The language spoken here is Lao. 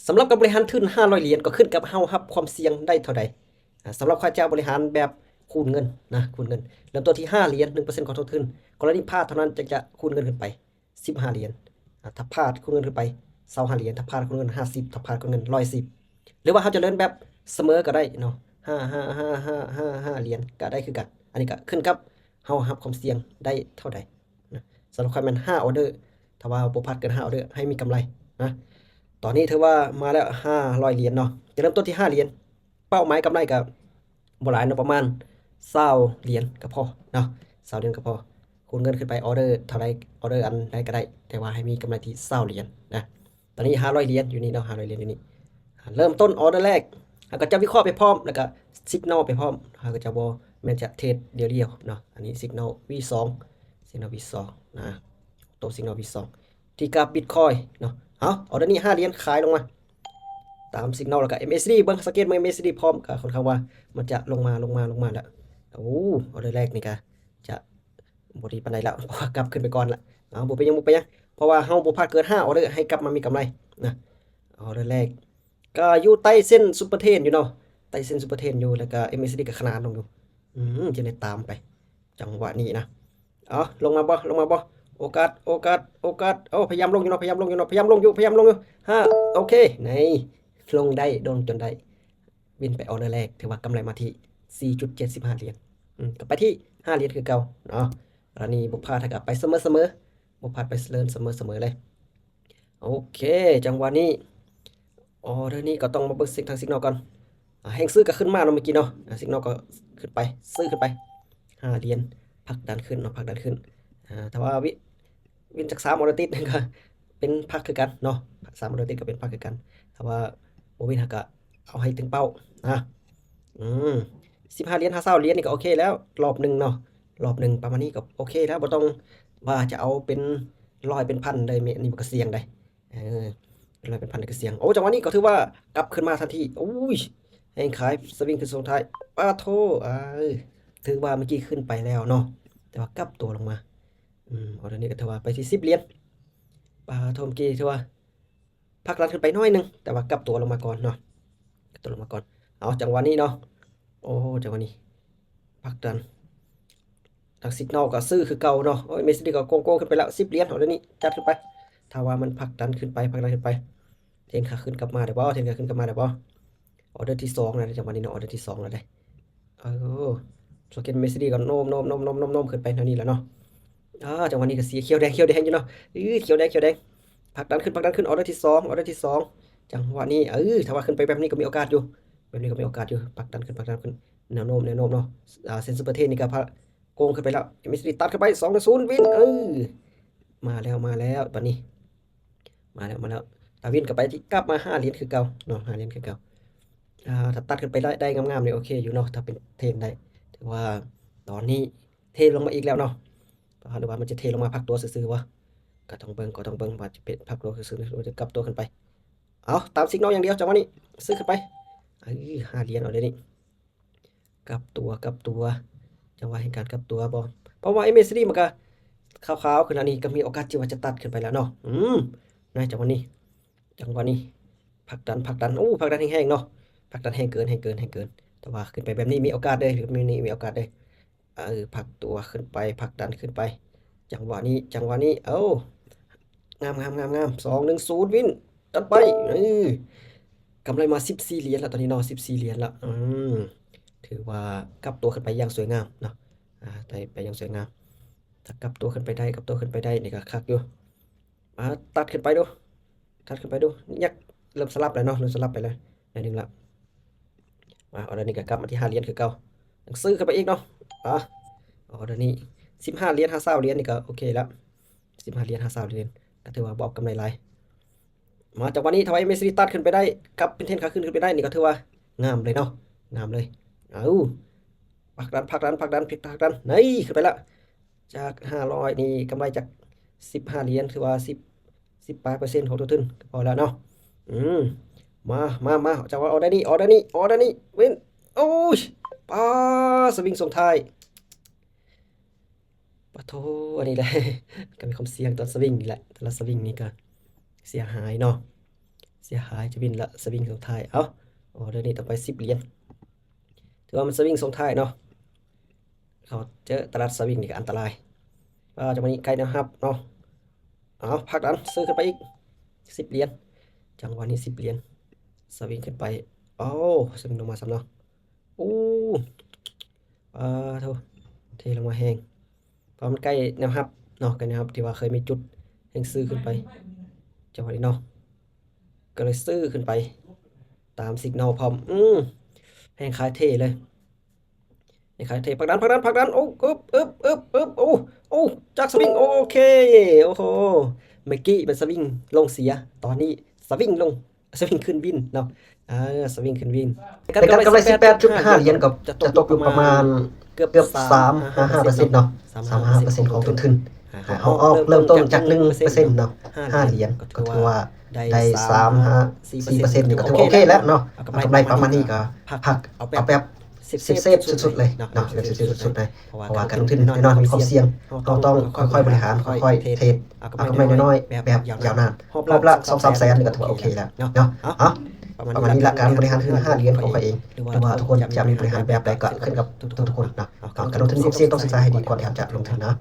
ສຳລັບການບໍລິຫານທຶນຫ້າຮ້ອຍຫຼຽນ ກໍຂຶ້ນກັບເຮົາຮັບຄວາມສ່ຽງໄດ້ເທົ່າໃດ. ອາ ສຳລັບຂ້າພະເຈົ້າບໍລິຫານແບບຄູນເງິນນະ ຄູນເງິນ ເລີ່ມຕົ້ນທີ່ຫ້າຫຼຽນ ໜຶ່ງເປີເຊັນຂອງຕົ້ນທຶນ. ກໍລະນີພາດເທົ່ານັ້ນຈຶ່ງຈະຄູນເງິນຂຶ້ນໄປ ສິບຫ້າຫຼຽນ. ອາ ຖ້າພາດຄູນເງິນຂຶ້ນໄປ ຊາວຫ້າຫຼຽນ. ຖ້າພາດຄູນເງິນ ຫ້າສິບ. ຖ້າພາດຄູນເງິນ ຮ້ອຍສິບ. ຫຼືວ່າເຮົາຈະເລີ່ມແບບສະເໝີກໍໄດ້ເນາະ ຫ້າ ຫ້າ ຫ້າ ຫ້າ ຫ້າ ຫ້າຫຼຽນກໍໄດ້ຄືກັນ. ອັນນີ້ກໍຂຶ້ນກັບເຮົາຮັບຄວາມສ່ຽງໄດ້ເທົ່າໃດນະ. ສຳລັບຂ້ອຍແມ່ນຫ້າອໍເດີ ຖ້າວ່າບໍ່ພາດເກີນຫ້າອໍເດີ ໃຫ້ມີກຳໄລນະ. ຕອນນີ້ຖືວ່າມາແລ້ວຫ້າຮ້ອຍຫຼຽນເນາະ ຈະເລີ່ມຕົ້ນທີ່ຫ້າຫຼຽນ. ເປົ້າໝາຍກຳໄລກໍບໍ່ຫຼາຍເນາະ ປະມານຊາວຫຼຽນກໍພໍເນາະ ຊາວຫຼຽນກໍພໍ. ຄູນເງິນຂຶ້ນໄປ ອໍເດີເທົ່າໃດ ອໍເດີອັນໃດກໍໄດ້ ແຕ່ວ່າໃຫ້ມີກຳໄລທີ່ຊາວຫຼຽນນະ. ຕອນນີ້ຫ້າຮ້ອຍຫຼຽນຢູ່ນີ້ເນາະ ຫ້າຮ້ອຍຫຼຽນຢູ່ນີ້. ເລີ່ມຕົ້ນອໍເດີແລກ ເຮົາກໍຈະວິເຄາະໄປພ້ອມ ແລ້ວກໍຊິກນອລໄປພ້ອມ. ເຮົາກໍຈະບໍ່ແມ່ນຈະເທຣດດຽວໆເນາະ. ອັນນີ້ຊິກນອລ ວີສອງ ຊິກນອລ ວີສອງ ນະ ໂຕຊິກນອລ ວີສອງ ທີ່ກັບບິດຄອຍເນາະ. ເອົາ ອໍເດີນີ້ຫ້າຫຼຽນຂາຍລົງມາ ຕາມຊິກນອລ ແລ້ວກໍເອັມເອສດີ ເບິ່ງ ສັງເກດເບິ່ງເອັມເອສດີພ້ອມ ກໍຄ່ອນຂ້າງວ່າມັນຈະລົງມາ ລົງມາ ລົງມາແລ້ວ. ໂອ້ ອໍເດີແລກນີ້ກໍຈະບໍ່ດີປານໃດແລ້ວ ເພາະວ່າກັບຂຶ້ນໄປກ່ອນລະ. ເອົາ ບໍ່ເປັນຫຍັງ ບໍ່ເປັນຫຍັງ ເພາະວ່າເຮົາບໍ່ພາດເກີນຫ້າອໍເດີ ໃຫ້ກັບມາມີກຳໄລນະ. ອໍເດີແລກ ກໍຢູ່ໃຕ້ເສັ້ນຊຸບເປີເທຣນຢູ່ເນາະ ໃຕ້ເສັ້ນຊຸບເປີເທຣນຢູ່ ແລ້ວກໍເອັມເອສດີກໍຂະໜານລົງຢູ່. ອືມ ຈັ່ງໄດ້ຕາມໄປ ຈັງຫວະນີ້ນະ. ເອົາ ລົງມາບໍ່ ລົງມາບໍ່ ໂອກາດ ໂອກາດ ໂອກາດ. ໂອ້ ພະຍາຍາມລົງຢູ່ເນາະ ພະຍາຍາມລົງຢູ່ເນາະ ພະຍາຍາມລົງຢູ່ ພະຍາຍາມລົງຢູ່. ຫ້າ ໂອເຄ ນີ້ ລົງໄດ້ ລົງຈົນໄດ້ ວິນໄປອໍເດີແລກ ຖືວ່າກຳໄລມາທີ່ສີ່ຈຸດເຈັດສິບຫ້າຫຼຽນ. ອືມ ກໍໄປທີ່ຫ້າຫຼຽນຄືເກົ່າເນາະ. ອັນນີ້ບໍ່ພາດ ຖ້າກໍໄປສະເໝີໆ ບໍ່ພາດໄປເລີນສະເໝີໆເລີຍ. ໂອເຄ ຈັງຫວະນີ້ ອໍເດີນີ້ກໍຕ້ອງມາເບິ່ງເຊັກທາງຊິກນອລກ່ອນ. ອາ ແຮງຊື້ກໍຂຶ້ນມາເນາະເມື່ອກີ້ເນາະ ອາ ຊິກນອລກໍຂຶ້ນໄປ ຊື້ຂຶ້ນໄປ ຫ້າຫຼຽນ ຜັກດັນຂຶ້ນເນາະ ຜັກດັນຂຶ້ນ. ອາ ຖ້າວ່າວິ ວິນຈັກສາມອໍເດີຕິດກໍເປັນຜັກຄືກັນເນາະ ສາມອໍເດີຕິດກໍເປັນຜັກຄືກັນ. ຖ້າວ່າບໍ່ວິນ ເຮົາກໍເອົາໃຫ້ເຖິງເປົ້ານະ. ອືມ ສິບຫ້າຫຼຽນ ຫາຊາວຫຼຽນນີ້ກໍໂອເຄແລ້ວ ລອບໜຶ່ງເນາະ ລອບໜຶ່ງປະມານນີ້ກໍໂອເຄແລ້ວ ບໍ່ຕ້ອງວ່າຈະເອົາເປັນຮ້ອຍເປັນພັນເລີຍ ແມ່ນ ອັນນີ້ມັນກໍສ່ຽງໄດ໋. ເອີ ເປັນຮ້ອຍເປັນພັນກໍສ່ຽງ. ໂອ້ ຈັງຫວະນີ້ກໍຖືວ່າກັບຂຶ້ນມາທັນທີ. ໂອ້ຍ ແຮງຂາຍສະວິງຂຶ້ນຊ່ວງທ້າຍ ປາໂທ ເອີ ຖືວ່າເມື່ອກີ້ຂຶ້ນໄປແລ້ວເນາະ ແຕ່ວ່າກັບຕົວລົງມາ. ອືມ ອໍເດີນີ້ກໍຖືວ່າໄປທີ່ສິບຫຼຽນ. ປາໂທ ເມື່ອກີ້ຖືວ່າຜັກດັນຂຶ້ນໄປໜ້ອຍໜຶ່ງ ແຕ່ວ່າກັບຕົວລົງມາກ່ອນເນາະ ກັບຕົວລົງມາກ່ອນ. ເອົາ ຈັງຫວະນີ້ເນາະ ໂອ້ ຈັງຫວະນີ້ຜັກດັນ ທາງຊິກນອລກໍຊື້ຄືເກົ່າເນາະ. ໂອ້ຍ ເອັມເອສດີກໍໂກງໆຂຶ້ນໄປແລ້ວ ສິບຫຼຽນ. ເອົາ ດຽວນີ້ຈັດຂຶ້ນໄປ ຖ້າວ່າມັນຜັກດັນຂຶ້ນໄປ ຜັກດັນຂຶ້ນໄປ ເທຣນຂາຂຶ້ນກັບມາໄດ້ບໍ່ ເທຣນຂາຂຶ້ນກັບມາໄດ້ບໍ່? ອໍເດີທີສອງແລ້ວ ຈັງຫວະນີ້ເນາະ ອໍເດີທີສອງແລ້ວເດ້. ເອີ ສັງເກດ ເອັມເອສດີກໍໂນ້ມໆໆໆຂຶ້ນໄປແນວນີ້ແຫຼະເນາະ. ອາ ຈັງຫວະນີ້ກໍສີຂຽວແດງ ຂຽວແດງຢູ່ເນາະ ເອີ ຂຽວແດງ ຂຽວແດງ ຜັກດັນຂຶ້ນ ຜັກດັນຂຶ້ນ ອໍເດີທີສອງ ອໍເດີທີສອງ. ຈັງຫວະນີ້ ເອີ ຖ້າວ່າຂຶ້ນໄປແບບນີ້ກໍມີໂອກາດຢູ່ ແບບນີ້ກໍມີໂອກາດຢູ່ ຜັກດັນຂຶ້ນ ຜັກດັນຂຶ້ນ ແນວໂນ້ມ ແນວໂນ້ມເນາະ. ອາ ເສັ້ນຊຸບເປີເທຣນນີ້ກໍພະ ໂກງຂຶ້ນໄປແລ້ວ ເອັມເອສດີຕັດເຂົ້າໄປ ສອງໜຶ່ງສູນ ວິນ ເອີ ມາແລ້ວ ມາແລ້ວ ບາດນີ້ ມາແລ້ວ ມາແລ້ວ. ຖ້າວິນກໍໄປທີ່ ກັບມາຫ້າຫຼຽນຄືເກົ່າເນາະ ຫ້າຫຼຽນຄືເກົ່າ. ອາ ຖ້າຕັດຂຶ້ນໄປໄດ້ ໄດ້ງາມໆນີ້ໂອເຄຢູ່ເນາະ ຖ້າເປັນເທຣນໄດ້. ຖືວ່າຕອນນີ້ເທລົງມາອີກແລ້ວເນາະ ຫຼືວ່າມັນຈະເທລົງມາພັກຕົວຊື່ໆບໍ່? ກໍຕ້ອງເບິ່ງ ກໍຕ້ອງເບິ່ງວ່າຈະເປັນພັກຕົວຊື່ໆ ຫຼືວ່າຈະກັບຕົວຂຶ້ນໄປ. ເອົາ ຕາມຊິກນອລຢ່າງດຽວ ຈັງຫວະນີ້ ຊື້ຂຶ້ນໄປ ເອີ ຫ້າຫຼຽນ. ເອົາ ດຽວນີ້ ກັບຕົວ ກັບຕົວ ຈັງຫວະແຫ່ງການກັບຕົວບໍ່? ເພາະວ່າເອັມເອສດີມັນກະຂາວໆຂຶ້ນ ອັນນີ້ກໍມີໂອກາດທີ່ວ່າຈະຕັດຂຶ້ນໄປແລ້ວເນາະ. ອືມ ໃນຈັງຫວະນີ້ ຈັງຫວະນີ້ ຜັກດັນ ຜັກດັນ ໂອ້ ຜັກດັນແຮງໆເນາະ ຜັກດັນແຮງເກີນ ແຮງເກີນ ແຮງເກີນ. ແຕ່ວ່າຂຶ້ນໄປແບບນີ້ມີໂອກາດເດ້ ແບບນີ້ມີໂອກາດເດ້. ເອີ ຜັກຕົວຂຶ້ນໄປ ຜັກດັນຂຶ້ນໄປ ຈັງຫວະນີ້ ຈັງຫວະນີ້ ເອົາ ງາມໆໆໆ ສອງໜຶ່ງສູນ ວິນ ຈັດໄປ. ເອີ ກຳໄລມາສິບສີ່ຫຼຽນລະ ຕອນນີ້ເນາະ ສິບສີ່ຫຼຽນລະ. ອືມ ຖືວ່າກັບຕົວຂຶ້ນໄປຢ່າງສວຍງາມເນາະ ອາ ໄດ້ໄປຢ່າງສວຍງາມ. ຖ້າກັບຕົວຂຶ້ນໄປໄດ້ ກັບຕົວຂຶ້ນໄປໄດ້ນີ້ກໍຄັກຢູ່. ມາ ຕັດຂຶ້ນໄປດູ ຕັດຂຶ້ນໄປດູ. ຍັກ ເລີ່ມສະຫຼັບແລ້ວເນາະ ເລີ່ມສະຫຼັບໄປແລ້ວໜ້ອຍໜຶ່ງລະ. ມາ ອໍເດີນີ້ກໍກັບມາທີ່ຫ້າຫຼຽນຄືເກົ່າ ຍັງຊື້ຂຶ້ນໄປອີກເນາະ. ອາ ອໍເດີນີ້ ສິບຫ້າຫຼຽນຫາຊາວຫຼຽນນີ້ກໍໂອເຄລະ ສິບຫ້າຫຼຽນຫາຊາວຫຼຽນ ກໍຖືວ່າບໍ່ເອົາກຳໄລຫຼາຍ. ມາ ຈັງຫວະນີ້ ຖ້າວ່າເອັມເອສດີຕັດຂຶ້ນໄປໄດ້ ກັບເປັນເທຣນຂາຂຶ້ນຂຶ້ນໄປໄດ້ນີ້ ກໍຖືວ່າງາມເລີຍເນາະ ງາມເລີຍ. ເອົາ ຜັກດັນ ຜັກດັນ ຜັກດັນ ຜັກດັນ ນີ້ ຂຶ້ນໄປລະ. ຈາກຫ້າຮ້ອຍນີ້ ກຳໄລຈາກສິບຫ້າຫຼຽນ ຖືວ່າສິບ ສິບປາຍເປີເຊັນຂອງຕົ້ນທຶນກໍພໍແລ້ວເນາະ. ອືມ ມາ ມາ ມາ ຈັງຫວະອໍເດີນີ້ ອໍເດີນີ້ ອໍເດີນີ້ ວິນ ໂອ້ຍ ປາ ສະວິງສົ່ງທ້າຍ ປາໂທ. ອັນນີ້ແຫຼະ ກໍມີຄວາມສ່ຽງຕອນສະວິງນີ້ແຫຼະ ແຕ່ລະສະວິງນີ້ກໍເສຍຫາຍເນາະ ເສ ສຽຫາຍຈະວິນລະສະວິງສຸດທ້າຍ. ເອົ້າ ອໍເດີນີ້ຕ້ອງໄປສິບຫຼຽນ ຖືວ່າມັນສະວິງສົ່ງທ້າຍເນາະ. ເຂົ້າເຈີຕະຫຼາດສະວິງນີ້ກໍອັນຕະລາຍ. ອ່າ ຈັງຫວະນີ້ໃກ້ແນວຮັບເນາະ. ເອົາ ຜັກດັນຊື້ຂຶ້ນໄປອີກສິບຫຼຽນ. ຈັງຫວະນີ້ສິບຫຼຽນ ສະວິງຂຶ້ນໄປ. ໂອ້ ສະວິງລົງມາຊ້ຳເນາະ. ໂອ້ ປາໂທ ເທລົງມາແຮງ. ເພາະມັນໃກ້ແນວຮັບເນາະ ໃກ້ແນວຮັບທີ່ວ່າເຄີຍມີຈຸດ ແຮງຊື້ຂຶ້ນໄປ. ຈັງຫວະນີ້ເນາະ ກໍເລີຍຊື້ຂຶ້ນໄປຕາມ signal ພ້ອມ. ອືມ ແຮງຂາຍເທເລີຍ ແຮງຂາຍເທ. ຜັກດັນ ຜັກດັນ ຜັກດັນ. ໂອ້ ອຶບ ອຶບ ອຶບ ອຶບ. ໂອ້ ໂອ້ ຈັກສະວິງ. ໂອເຄ ໂອ້ໂຫ ເມື່ອກີ້ມັນສະວິງລົງເສຍ ຕອນນີ້ສະວິງລົງ ສະວິງຂຶ້ນວິນເນາະ. ເອີ ສະວິງຂຶ້ນວິນ ໃນການກຳໄລສິບແປດຈຸດຫ້າຫຼຽນ ກໍຈະຕົກຢູ່ປະມານເກືອບສາມຫາຫ້າເປີເຊັນເນາະ ສາມຫາຫ້າເປີເຊັນຂອງຕົ້ນທຶນ. ເຮົາອອກເລີ່ມຕົ້ນຈາກໜຶ່ງເປີເຊັນເນາະ ຫ້າຫຼຽນ ກໍຖືວ່າໄດ້ສາມຫາສີ່ເປີເຊັນ ກໍຖືວ່າໂອເຄແລ້ວເນາະ. ກຳໄລປະມານນີ້ກໍພັກເອົາແບບເຊຟສຸດໆເລີຍເນາະ ເຊຟສຸດໆເລີຍ ເພາະວ່າການລົງທຶນແນ່ນອນມີຄວາມສ່ຽງ ເຮົາຕ້ອງຄ່ອຍໆບໍລິຫານ ຄ່ອຍໆເທຣດ ເອົາກຳໄລນ້ອຍໆແບບຍາວນານ ຮອບລະສອງສາມແສນ ກໍຖືວ່າໂອເຄແລ້ວເນາະ. ເອົ້າ ປະມານນີ້ລະ ການບໍລິຫານທຶນຫ້າຫຼຽນຂອງຂ້ອຍເອງ ຫຼືວ່າທຸກຄົນຈະມີບໍລິຫານແບບໃດກໍຂຶ້ນກັບທຸກໆຄົນເນາະ. ການລົງທຶນມີຄວາມສ່ຽງ ຕ້ອງສຶກສາໃຫ້ດີກ່ອນທີ່ເຮົາຈະລົງທຶນເນາະ.